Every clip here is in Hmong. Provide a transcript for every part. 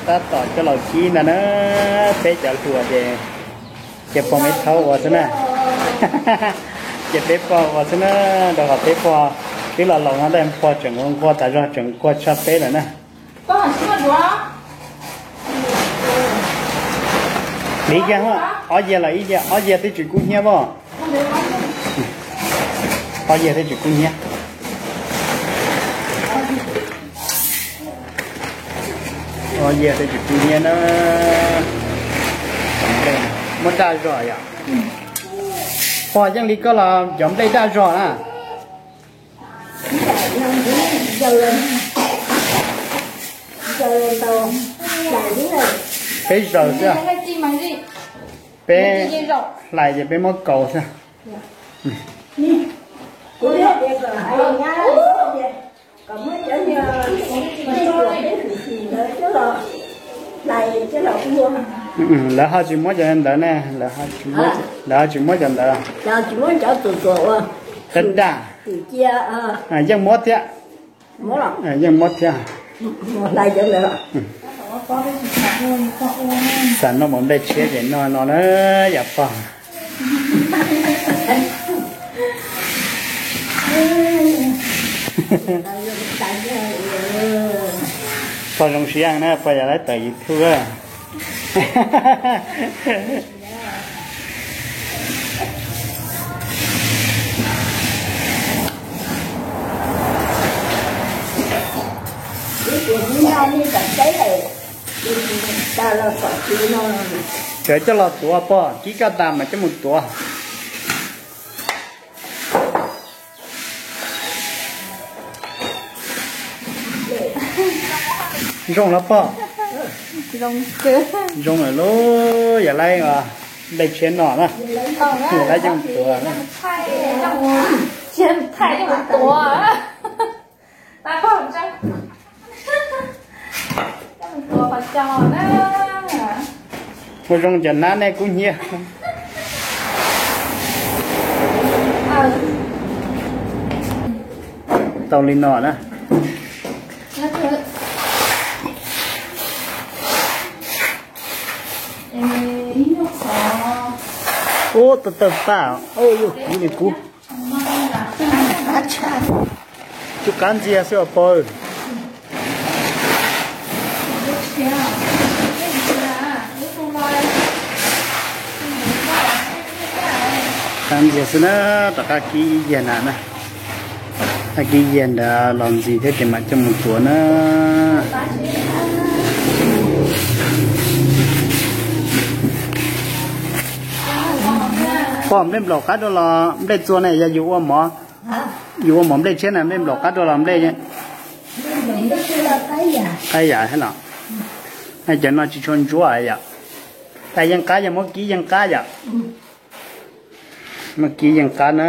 Tab tom coj los kib ntag na, peb cov hluas ces, ces pog me thaub ua xwb na. Ces peb pog ua xwb na, rau qhov peb pog twb los laus no ntag, pog tseem ua nquag tas zog, tseem nquag tshaj peb lawm na. Li kiag, ob yias los ib yias, ob yias twb tsis kub hnyiab os. Ob yias twb tsis kub hnyiab. Ob yias twb tsis kub hnyiab na. Muab daj zog yom. Pog yeej li koj los cov nplej daj zog na. Peb zaws xwb, peb hlais ces peb muab kaus xwb. Lawv ho tsis muab cov ntawd ne, lawv ho tsis muab cov ntawd. Daj daj. Yeej muab thiab. Yeej muab thiab. Xam noj mov nplej tshiab ces noj no na, yom pog. Pog zoo siab na, pog yog lawv tawm YouTube. Cov coj los tuav pog, kib kaj tas mas coj mus tuav. Zoo los pog? Zoo lawm lauj, yog lawv nplej tshiab no na, yog lawv coj mus tuav na. Ua zoo cov hnab nej kub hnyiab. Tau li no na. Ub, tawg tawg paj, ub, yog kub li kub. Cub qab ntxiag xwb os pog. Qab ntxiag xwb na, rov qab kib ib yias na na. Qab kib yias ntawd los ntxiv thiab ces mam coj mus tuav na. Pog, nplej nplaum qab dua los nplej txua ne yog yus ua mov, yus ua mov nplej tshiab na nplej nplaum qab dua los nplej qab yam thiab los? Cov no tsis tshua ntsuab yom. Tab yeej qab, yog muab kib yeej qab yom. Muab kib yeej qab na.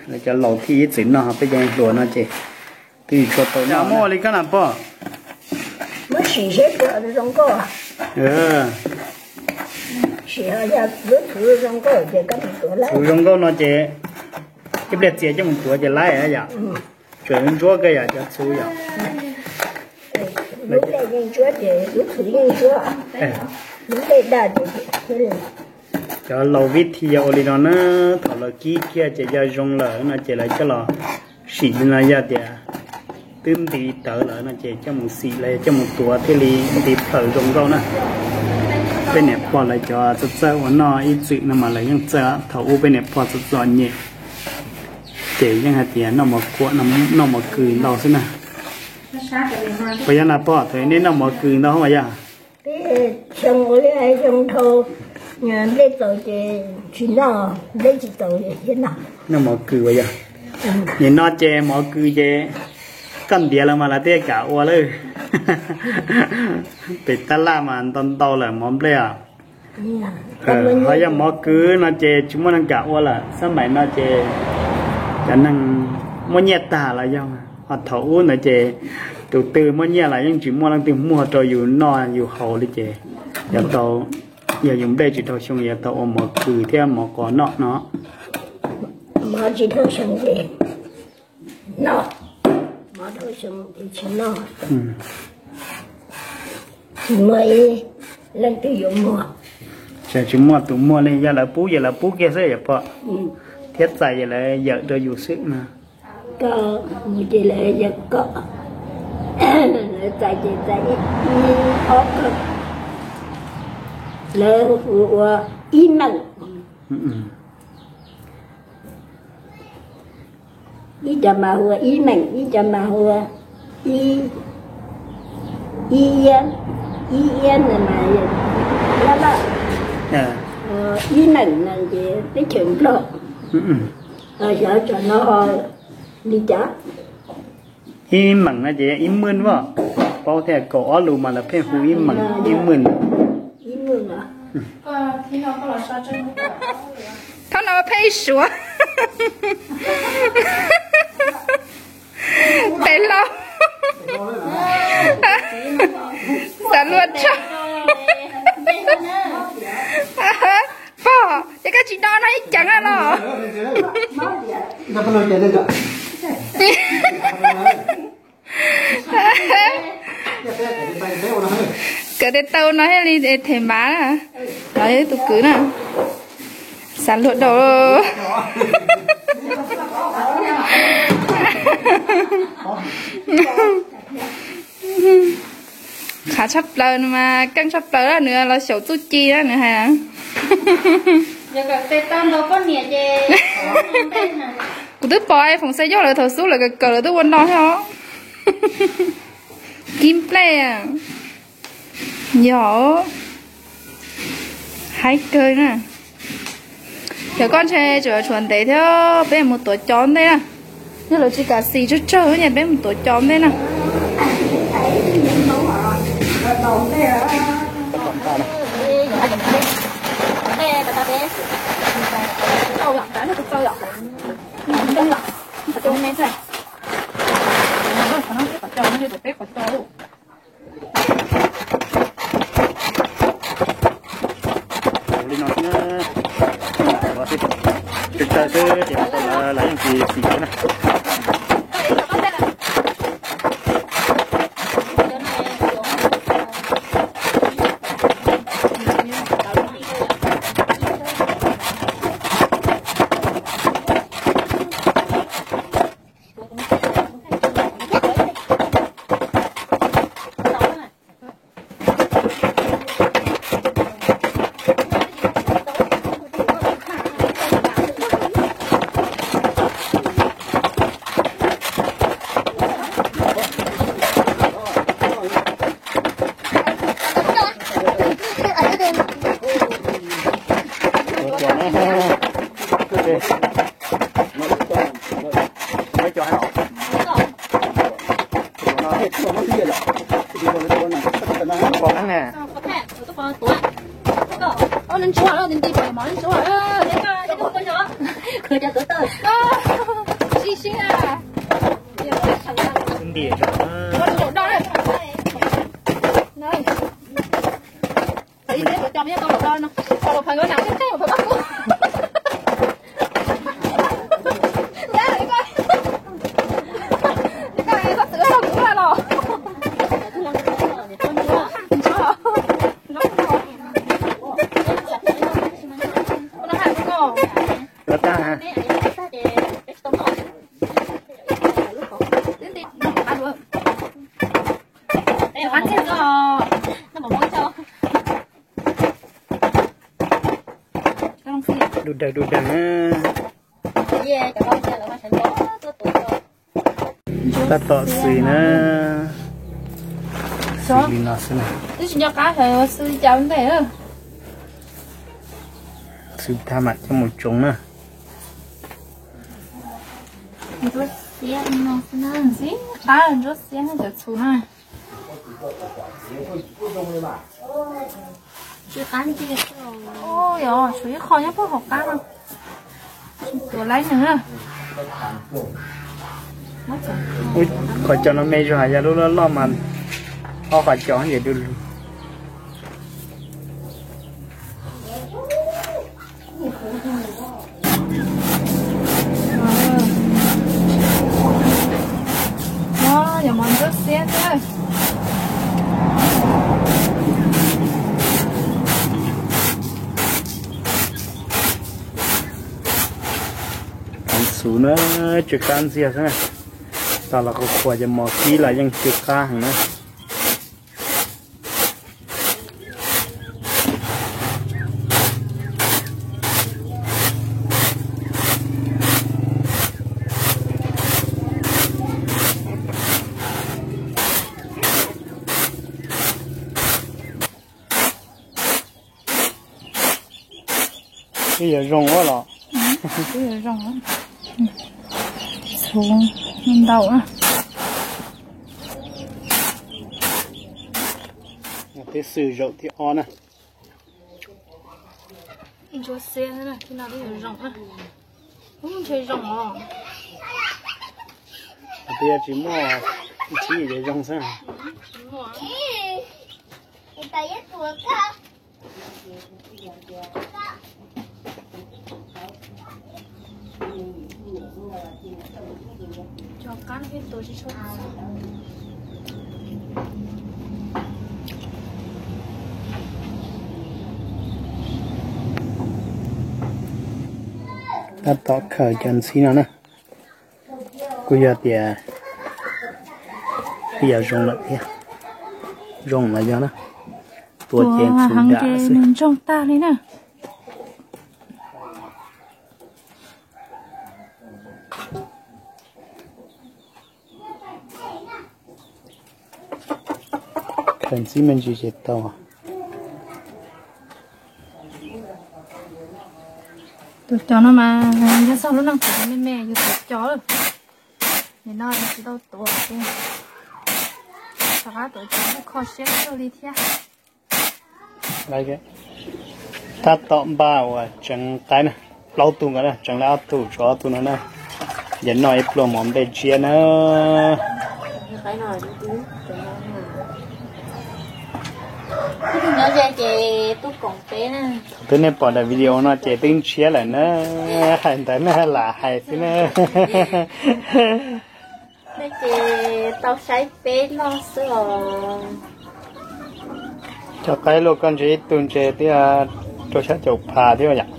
Lawv cov laus thiaj ib txwm noj, peb cov hluas no ces twb tsis tshua tau noj. Muab ua li koj na pog. Muab sim seb puas zoo nkauj. Sim yog lub txhuv zoo nkauj ces koj mus tuav lawm. Txhuv zoo nkauj no ces ib pliag txias coj mus tuav ces laib yom. Tseem ntsuab kawg yom cov txhuv yom. Lub nplej yeej ntsuab ces lub txhuv yeej ntsuab. Lub nplej daj ces thiaj li. Cov laus vib thi yog ua li no na, thaum lawv kib kiag ces yog zoo lawm no ces lawv coj los sim li no, yog tias twb nti tawv lawm no ces coj mus xim los yog coj mus tuav thiaj li nti plaws zoo nkauj na. Peb niam pog lawv cov txawj txawj ua noj ib txwm no mas lawv yeej txawj, thaum ub peb niam pog txom txom nyem ces yeej hais tias noj mov kuam, noj mov kws ntau xwb na. Puas yog na pog, thaum nej noj mov kws ntau mas yog? Xyoo ua li xyoo dhau, nplej txaus ces tsis noj, nplej tsis txaus thiaj noj. Noj mov kws uas yog. Nim no ces mov kws ces koj ntiav los mas lawv thiaj kam ua lawm. Pem tab laj mas ntau ntau lawm mov nplej os. Ho yog mov kws no ces tsis muaj neeg kam ua lawm, xab maim no ces cov neeg muaj nyiaj tag los yog, ho thaum ub ntawd ces tus twg muaj nyiaj los yeej tsis muaj leej twg muag rau yus noj yus haus li ces yog tau, yog yus nplej tsis dhau xyoo yuav tau ua mov kws thiab mov qos noj no. Mov tsis dhau xyoo ces noj, mov dhau xyoo ces tsis noj. Tsis muaj ib leej twg yuav muag. Tsis muaj tus muag li, yog lawv pub ces lawv pub kiag xwb yom pog. Thiab txais ces lawv yawm rau yus xwb no. Koj mus ces lawv yawm koj, lawv txais ces txais ib ob kawm, lawv hu ua ib meem. Ib co mas hu ua ib meem, ib co mas hu ua ib, ib iab, ib iab no mas loj loj. Ib meem no ces teb chaws Nplog. Xyov tsam no li cas. Ib meem no ces ib mwj os. Paub tias kaum ob lus mas lawv pheej hu ib meem ib mwj. Thaum no pheej ib suav. Pem laus. Xav luaj tshaj. Pog, ces koj tsis do no ib ceev los? Kawm tes taw no thiaj li them mav na. Los yog tus kwv na. Xav luag dau. Qhav tshaj plaws no mas keej tshaj plaws, nws los xyaum txuj ci na nws hais. Kuv twb pom foom xav yog lawv thaum xub lawv kawm kawm lawv twb ua no thiab os. Kib nplej. Yog, haib kawg na. Cov koj ntshe tseem tshuav ntev thiab, peb mus tuav cov ntej na. Yog lawv tsis kam xis tsawg tsawg ces peb mus tuav cov ntej na. Li no xwb, tsawg tsawg xwb ces lawv yeej tsis xis na. Du daws du daws na. Tab tom xws na. Xws li no xwb na. Twb tsis nco qab xws cas ua ntej. Xws tag mam coj mus tsoov na. Ntsuab xiab no xwb na, ntsuab xiab cov txhuv na. Tshuav ib qho nyob puag hauv qab no. Tuav laib nws na. Qhov cos no me zog, yog lub loj loj mas ob qhov cos nce du lug. Yog mov ntsuab xiab xwb. Tus na, tsw qab ntxiag xwb na. Tau los qhuas qhuas cov mos kib los yeej tsw qab heev na. Twb yuav zoo ua los. Twb yuav zoo. Txhuv ntau. Tib xwm zaum thib ob na. Ntsuab xiab na, thib no twb yuav zoo na. Ub, ntshe zoo os. Twb tsis muaj, ib txhis yuav zoo xwb. Tab tom khaws cov ntxhib no na. Kuj yog tias twb yuav zoo lawm thiab. Zoo los yog na. Tua ces txhuv dam xwb. Nws ntsoog tag li na. Khaws ntxhib me ntsis ces tau. Tuav cos no mas yog txog lub neej tseem me me yus tuav cos lawm. Nim no tsis tau tuav, rov qab tuav cos kuj kho siab kawg li thiab. Tab tom npaj uas tseev qaib na, plaub tug nkaus na, tseev lawm ob tug, tshuav ob tug no na. Ces noj ib pluag mov nplej ntshiab na. Thaum twg nej pom daim video no ces twb ntshiab lawm na, hais ntawd na lam hais xwb na. Nej ces tau saib peb noj xwb os. Cov qaib luaj koj ntshe ib tug ntshe twb rau xya caum phav thiab yom.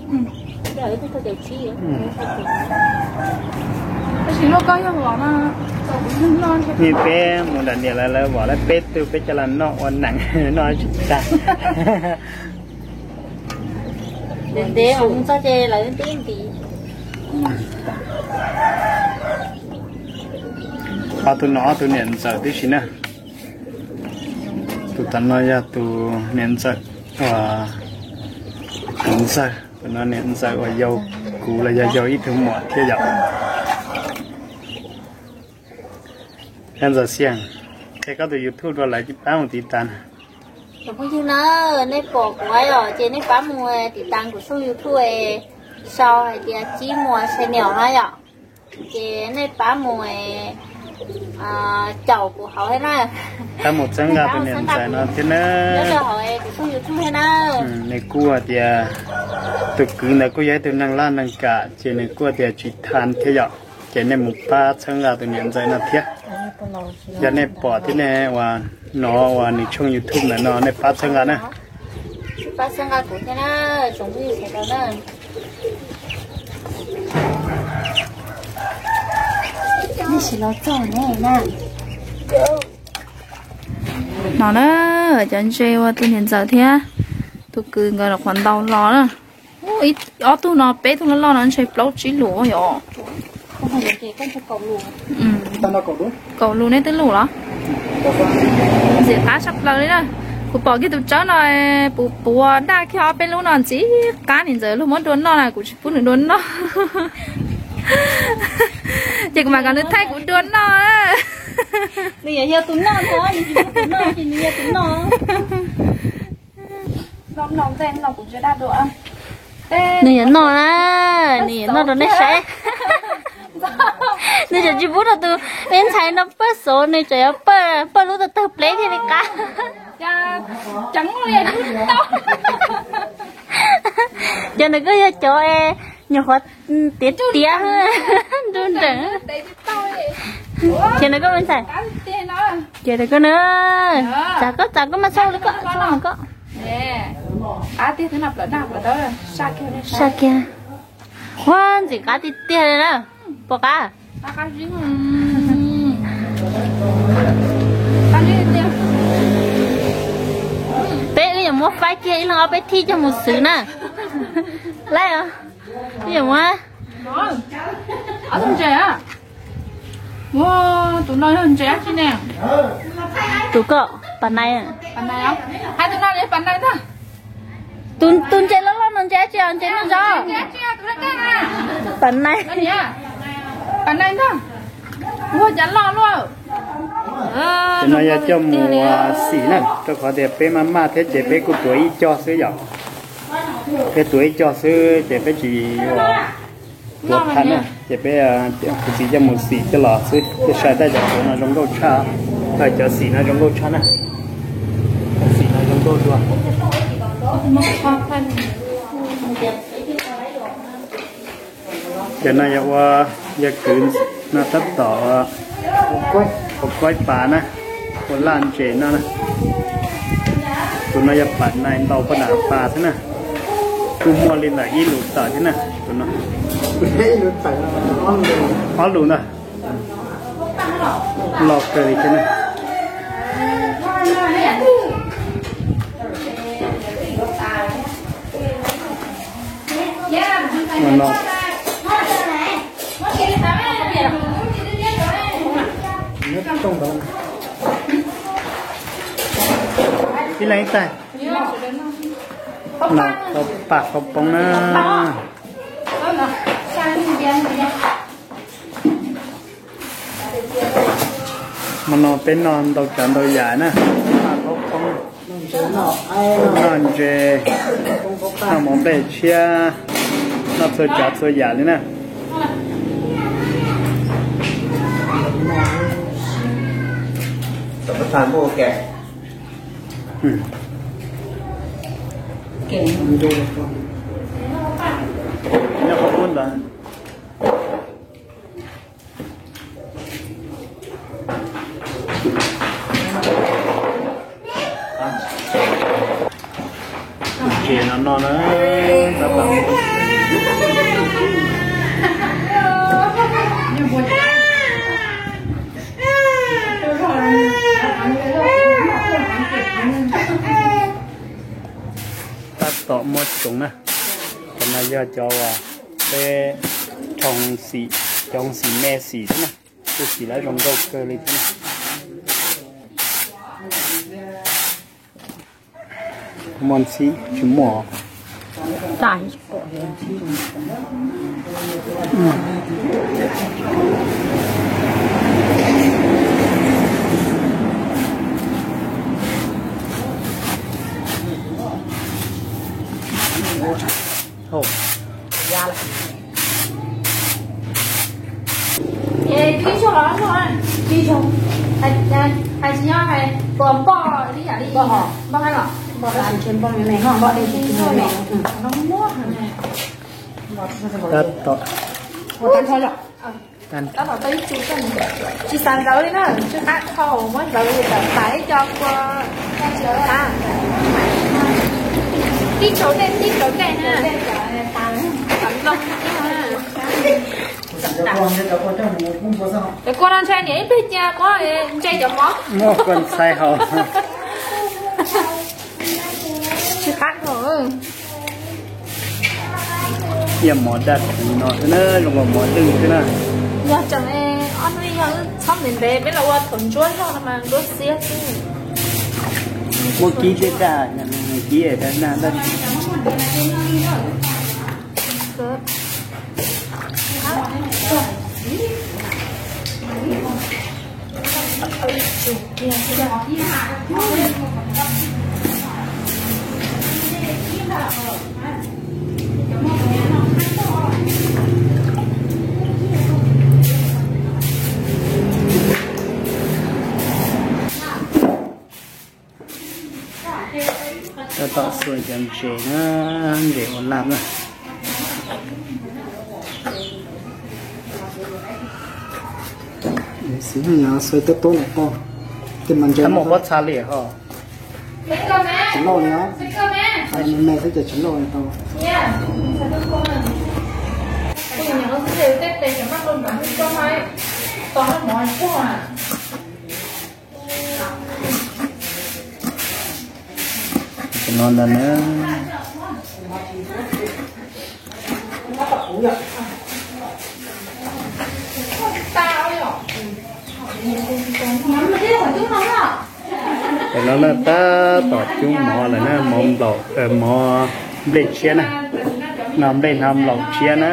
Nej peb mus nram niam lawv, lawv vom lawv peb tug peb coj los noj ua neej noj tsis tag. Ntev ntev mus txog ces lawv tib nti. Ob tug no ob tug niam ntxawm tib si na. Tus tom no yog tus niam ntxawm uas kuv ntxawg, tus no niam ntxawm uas yau kuv los yog yau ib tug muam thiab yom. Ntxawm Xiaj, qhia koj tus YouTube rau lawv pab mus tiv tas na. Cov phooj ywg na, nej pom kuv os ces nej pab mus tiv tas kuv tshooj YouTube sau hais tias Tsib Muas Channel na yom. Ces nej pab mus caum kuv hauv thiab na. Pab mus txhawb nqa tus niam ntxawm no thiab na. Nyob rau hauv kuv tshooj YouTube thiab na. Nws kuj hais tias tus kwv ntawd kuj yog ib tug neeg laj neeg kam ces nws kuj tias tsis tham thiab yom. Ces nej mus pab txhawb nqa tus niam ntxawm no thiab. Yog nej pom thiab nej uas hnov uas nws tshooj YouTube ntawm no nej pab txhawb nqa na. Pab txhawb nqa kuv thiab na, tsoom phooj ywg sawv daws na. No na, cov ntses uas tus niam ntxawm thiab tus kwv nkawd los qhuav ntaus los na. Ob tug no peb tug loj loj no ntshe plaub tsib lus yom. Kaum lus nej twb lus los? Ntxim qab tshaj plaws li na. Kuv pom kiag tus tsawb no puv puv daj kiag ob peb lub no ntxim qab, niam ntxawm luag muab dua noj na, kuv tsis pub nws dua noj. Ces kuv mam kom nws thaij kuv dua noj. Nws yog tus noj ntag, nws tsis yog tus noj, ces nws yog tus noj. Nws yuav noj na, nws yuav noj rau nej saib. Nws tseem tsis pub rau tus me ntxhais no pawj xov, nws tseem yuav pawj lub tawg tawg pleb thiaj li qab. Ces nws kuj yog cov nyuam qhuav tiav tiav nruj nreem. Ces nws kuj me ntxhais, ces nws kuj na, txav koj txav koj mas xauj li koj xauj koj. Saj kiag. Ua ntxim qab tiag tiag li na. Pom qab. Peb wb yuav muab faib kiag ib leeg ob peb thij coj mus xwb na. Laib os. Wb yuav muab. Tus no yog ntses dab tsi ne? Tus ko, pas nais. Hais tus no li pas nais ntag. Tus ntses loj loj no ntses dab tsi os, ntses noj zog? Pas nais. Pas nais ntag. Ua cas loj luaj. Ces no yog coj mus xim na, rau qhov tias peb maj maj thiab ces peb kuj tuav ib co xwb yom. Peb tuav ib co xwb ces peb tsis ua tuav phaj na, ces peb, kuv txiv coj mus xim coj los xwb, coj sai tab cov tuav no zoo nkauj tshaj, cov xim no zoo nkauj tshaj na. Cov xim no zoo nkauj dua. Cov no yog ua, yog kwv no tab tom ua kaib pas na, ua laj ntses no na. Tus no yog pas nais ntaus poj nram pas xwb na. Kuj muaj li ntawm ib lus tawm thiab na, tus no. Ob lus ntag. Loj kawg li thiab na. Ib leeg ib tais. No paj qhov poob na. Hmo no peb noj ntau tsav ntau yam na, paj qhov poob, noj ntses, noj mov nplej tshiab, noj txhua tsav txhua yam li na. Nyob qhov ub ntawd. Ntses no no na, tab tom. Tab tom muab tsoov na. Cov no yog cov uas peb rho xim, cov xim me xim xwb na. Tus xim lawv zoo nkauj kawg li thiab na. Muaj ntxhib tsis muaj. Ib zaug los ib zaug, ib zaug, hais tsis nyob hais kom npoj li yam li npoj hais los npoj hais los npoj li npoj li npoj li. Tab tom. Tab tom tau ib tug tsis xav ntawv li na, tsis qab dhau muab ntawv li tawm tas ib co kua. Tib tsaus dej tib tsaus dej na. Cov kua no ntshai niam ib pliag cia muab ntse cov mov. Muab kua ntxhais haus. Tsis qab dhau. Yog mov daj rhuv no xwb na, zoo nkaus mov lwj xwb na. Yog tseem ob hnub yog txhob ntev ntev peb los ua thaum ntsuab zog no mas ntsuab xiab xwb. Muaj kib thiab daj, kib daj na. Tab tom xuas cov ntses na, ntses ua laj na. Xwb no yog xuas tub tub na pog. Tej mas ntses muaj pob txha li ho. Tsis loj li os. Me me xwb ces tsis loj li tau. Tej tes cov maj tau ntawd coj ma, tos mov tsuag. Tus no ntag na. Tus no na tab tom cub mov lawm na, mov nplaum, mov nplej tshiab na. No nplej no nplaum tshiab na,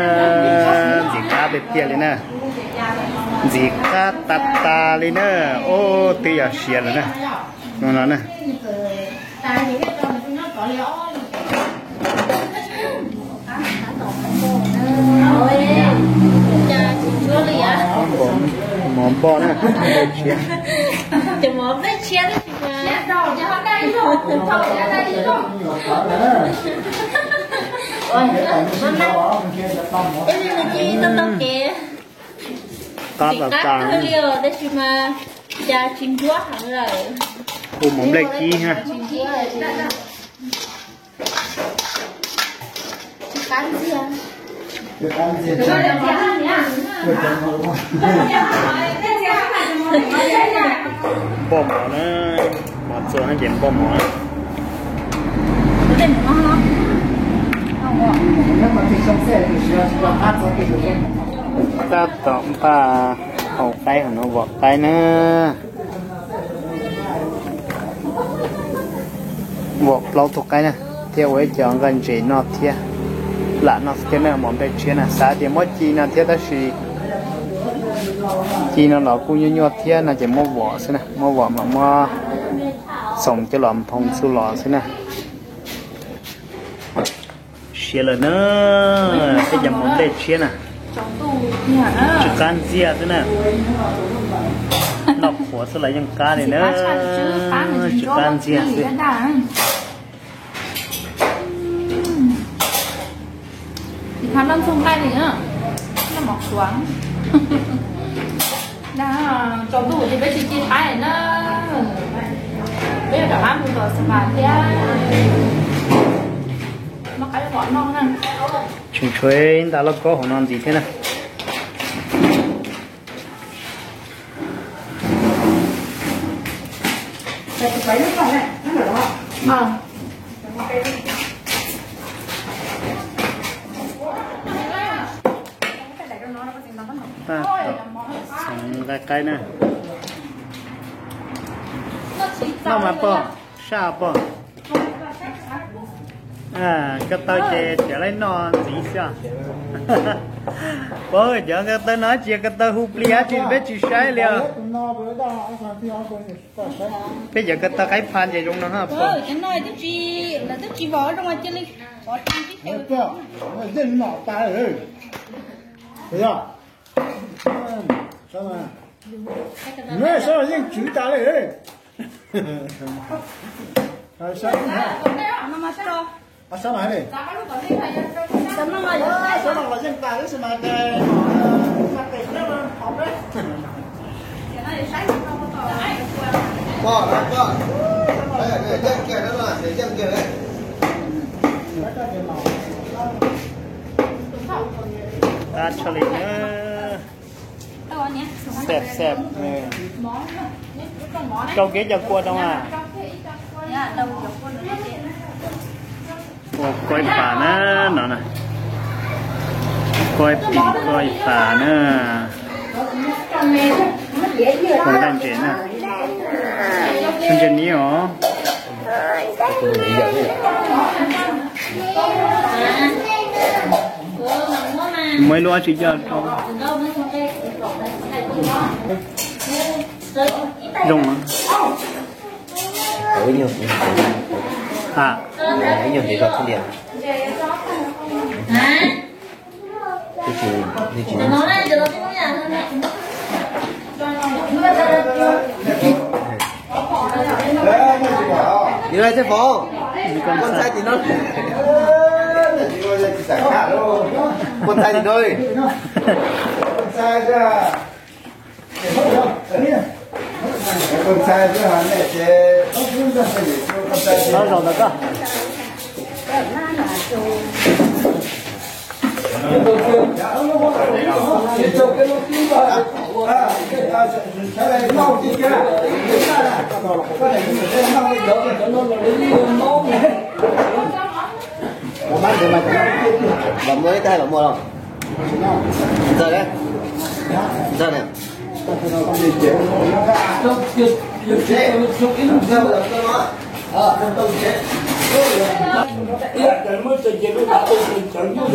ntxim qab tiag tiag li na. Ntxim qab tas tas li na. Ub, twb yog siav lawm na. No no na. Mov npoj na, nplej tshiab. Cov mov nplej tshiab tab sis mas, tab sis mas tau tau kev. Qab tas tas li os, tab sis mas cas tsis ntsuab heev lawm. Ua mov nplej kib na. Tsis qab ntxiag. Npoj mov na, mov txua no ces npoj mov na. Tab tom npaj haus qaib, hauv no vom qaib na. Vom plaub tug qaib na, thiab ua ib co nqaij ntses noj thiab. Lam noj thiab na, mov nplej tshiab na, xav tias muab ci no thiab tab sis ci no los kuj nyuaj nyuaj thiab no ces muab vom xwb na, muab vom mas muab xoom coj los nphoo txuj los xwb na. Siav lawm na, peb cov mov nplej tshiab na. Tsis qab ntxiag xwb na. Noj qhuav xwb los yeej qab li na. Tsis qab ntxiag xwb. Tsis tau noj ntxuag nqaij li na, noj mov qhuav. Tsaus ntuj ces peb tsis ci qaib na, peb yuav rov qab mus tom xas mas thiab. Noj qaib vom noj na. Tseem tshuav ib nta lauj kaub hauv no ntxiv thiab na. Tab tom xoom nqaij qaib na. Noj mas pog, saj pog. Ko taw ces txiav laib noj ntxiv xwb. Pog, cov ko taw no tsis yog ko taw hu plig dab tsi peb tsis saib li os. Peb cov ko taw qaib pha ces zoo no na pog. Yeej nom tas li. Saib los yeej tswv tas li. Saib mas li. Saib mas los yeej tas li, saib mas tes, tes. Pog, pog, yeej kiag na, yeej kiag li. Qab tshaj li na. Xeeb xeeb. Rau kiag cov kua rau a. Ua koj ib pas na no na. Koj ib pas, koj ib pas na. Ua nqaij ntses na. Ntses ni os. Muaj ib lub dab tsi coj rau. Zoo. Ha. Nws laij thiab foom. Koj ntxhais tim no. Koj ntxhais tim no li. Koj ntxhais tim no ces. Koj ntxhais tim no. Los muaj ib tais los muaj los. Ntxawg ne? Ntxawg ne?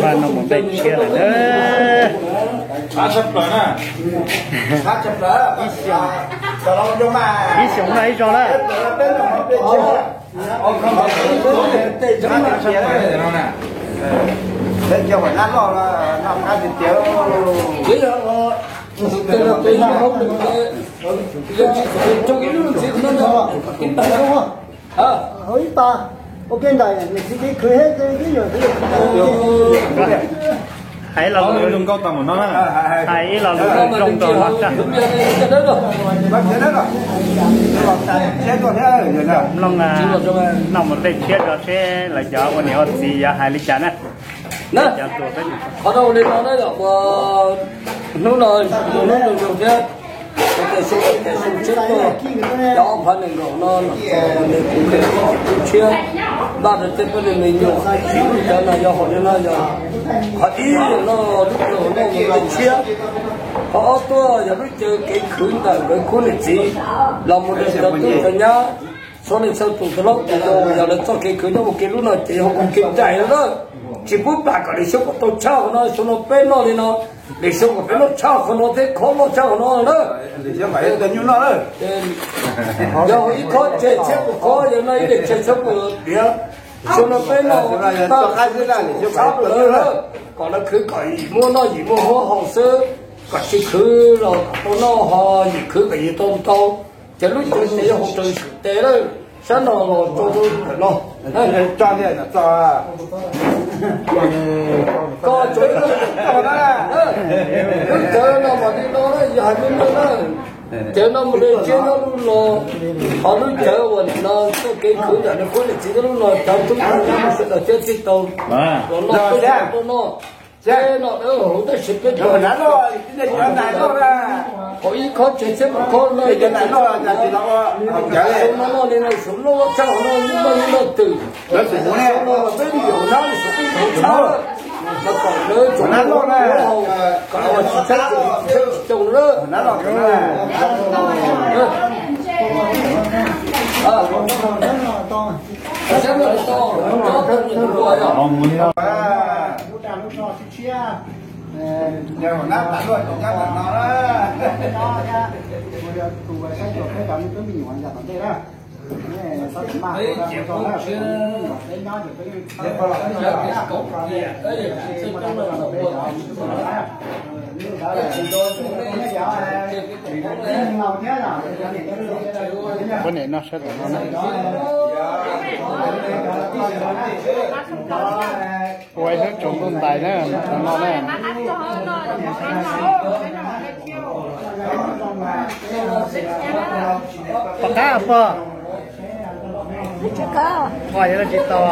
Vaj no mus nplej tshiab lawm na. Ib xyoos no ib zaug na. Hauv ib pas, ua ke ntawm niam txiv kev khwv thiab twb yuav hais los lus, hais ib lo lus zoo rau los tag. Mloog, noj mus nplej tshiab tso seb lawv cov ua niam ua txiv yuav hais li cas na. Qhov no ua li no na, hnub no hnub nyoog thiab, cov xyoo tshiab tuaj, cov ob phav nees nkaum no los txog nws kuv nqe tsib tshiab, npaj rau tej peb tug me nyuam, cov no yog hom li no yog qhov ib, no lub caw no mus nplej tshiab, qhov ob tuaj yog lub caw kev khwv ntawm nkawd khub niam txiv los mus rau cov tub cov nyab, txhua leej txhua tus, cov hlob cov yau, yog lawv txoj kev khwv nyob ua ke lub no ces yog ua kev cai no na. Tsis pub plam kom lwm xyoo kom tau tshaj qhov no, xyoo no peb noj li no, lwm xyoo kom peb noj tshaj qhov no thiab, khob noj tshaj qhov no na. Yog ib khob tseg txhiab puas khob, yog no ib daim tseg txhiab puas diav, xyoo no peb noj ib tag tshaj rau lawv, kom lawv khwv kom yim muaj noj yim muaj huab haus xwb, kom tsis khwv los kom tau noj, ho yim khwv kom yim tau ntau. Ces lub caw ces yog hauv rau tes lawm, sab no los rau ntawm no. Koj tsuas ib lub caw na, lub caw no mas li no na, yog hais meej meej na, caw no mus li tsiab nyob lub no, ho lub caw uas nim no txoj kev khwv ntawm nws khub niam txiv nyob lub no, cov tub cov nyab sawv daws thiaj txij tau los noj, tau noj. Ces no dawb huv tab sis peb cov hauv ib khob tseg txhiab puas khob no, xyoo no noj li no, xyoo noj tshaj qhov no, noj noj twm, xyoo no peb yuav nab li xyoo peb yuav tshaj, los kom lawv tsoom nab loj na, kom tsis tshab tsis coo na. Poj niam no sawv daws no na. Ua ib hnub tsaus ntuj ntais na, no na. Pom qab pog. Pog yuav tsis tau.